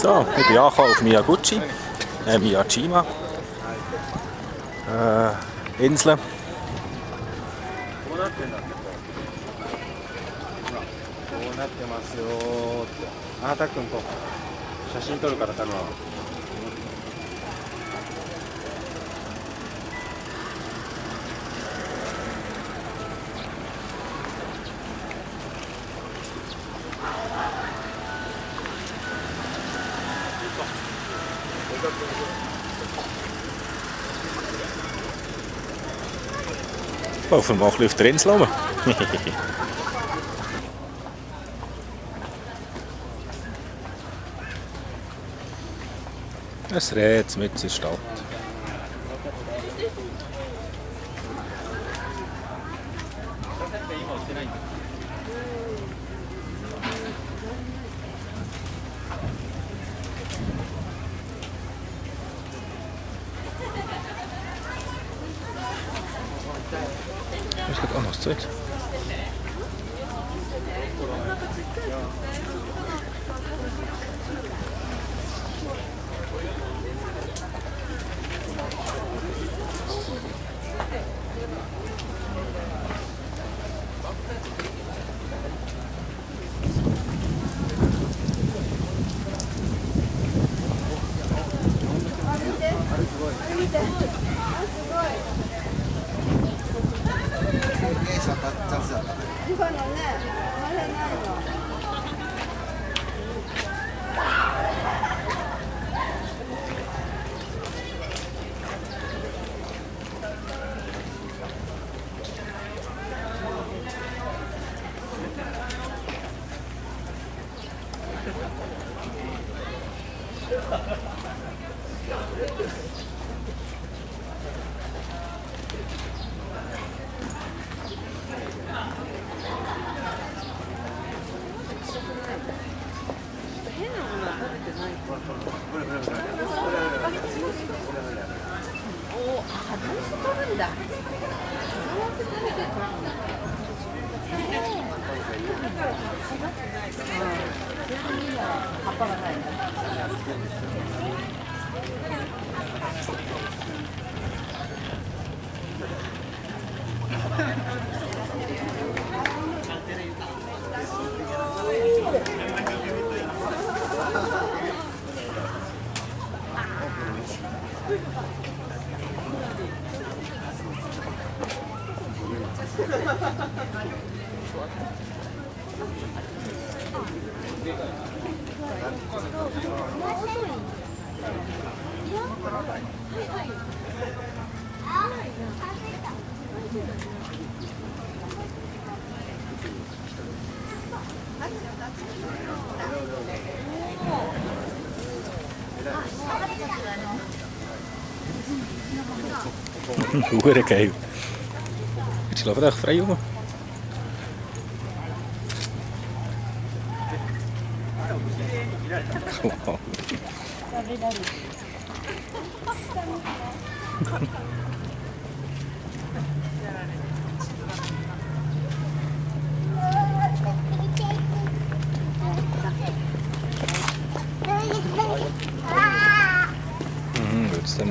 So, ich bin angekommen auf Miyaguchi, Miyajima, Insel. こうなってんだってこうなってますよーって。あなたくんと写真撮るから頼むわ。Laufen wir mal ein bisschen auf der Insel rum. Es redet mitten in der Stadt. Das geht anders zu. Hure geil. Jetzt laufen wir echt frei rum. Wird's dann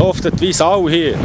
Luftet wie Sau hier.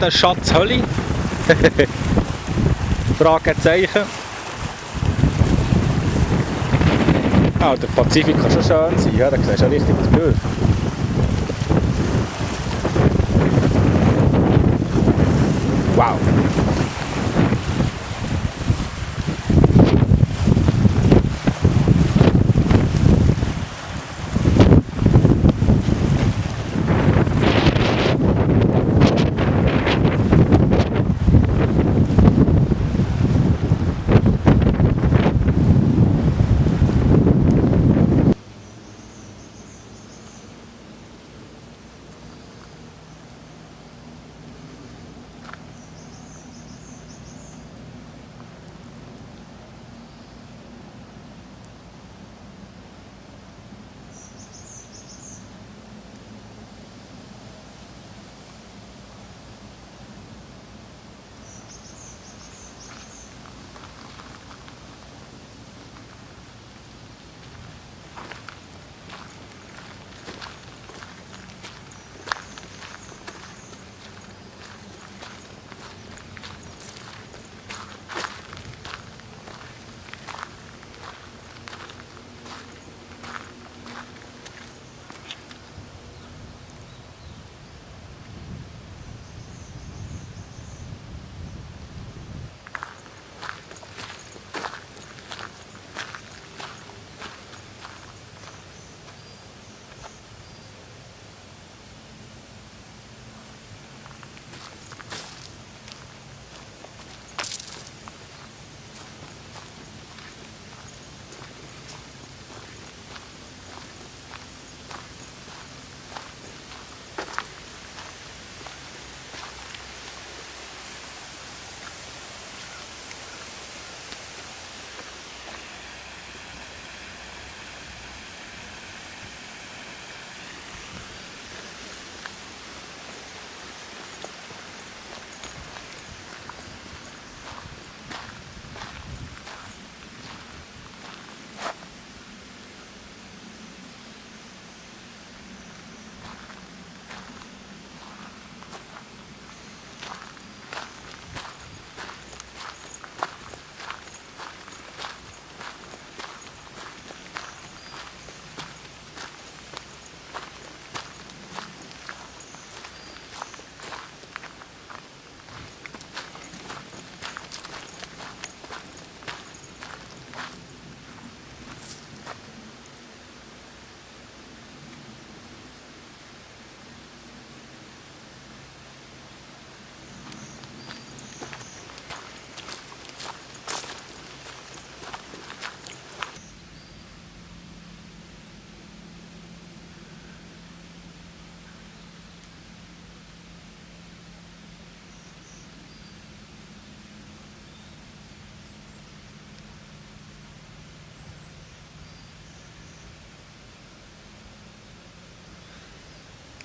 Piratenschatzhölle? Fragezeichen. Ah, der Pazifik kann schon schön sein, ja, da siehst du ja richtig das Bild. Wow!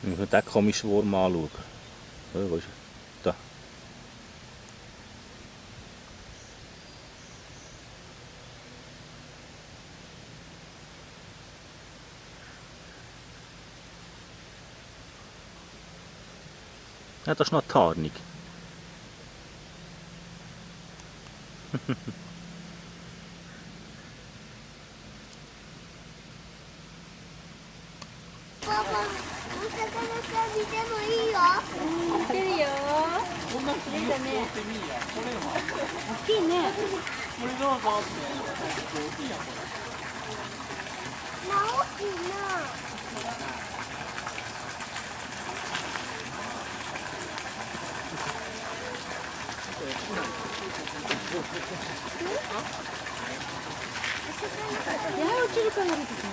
Ich muss den komischen Wurm anschauen. Wo ist er? Da. Ja, das ist noch die Tarnung. Papa, お魚さん見てもいいよ。見てるよ。こんな綺麗だね。大きいね。これどうぞって。大きいやこれ。大きいな。落ちるから出てくる。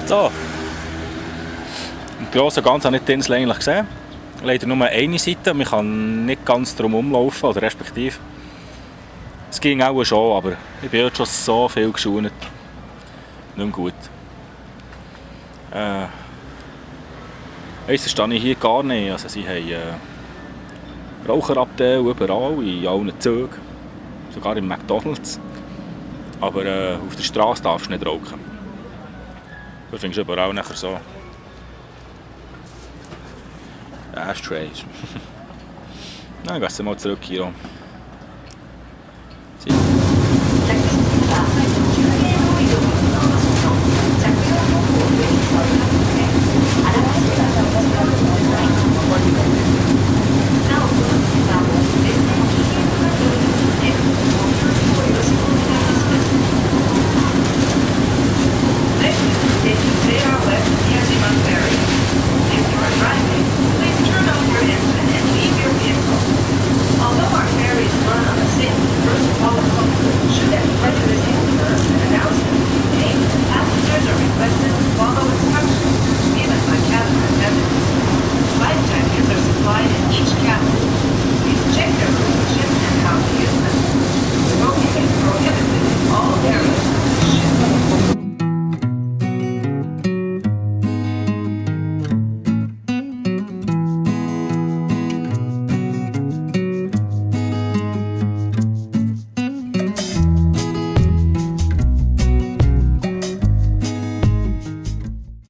So. Im Großen und Ganzen habe ich die Insel eigentlich gesehen. Leider nur eine Seite, man kann nicht ganz drum rumlaufen, oder respektive. Es ging auch schon, aber ich bin jetzt schon so viel geschont. Nicht mehr gut. Das verstehe ich hier gar nicht. Also, sie haben Raucherabteil überall, in allen Zügen. Sogar im McDonalds. Aber auf der Straße darfst du nicht rauchen. Du findest überall nachher so Ashtrays. Dann gehst du mal zurück hier. Although our ferries run on a safe first protocol, should there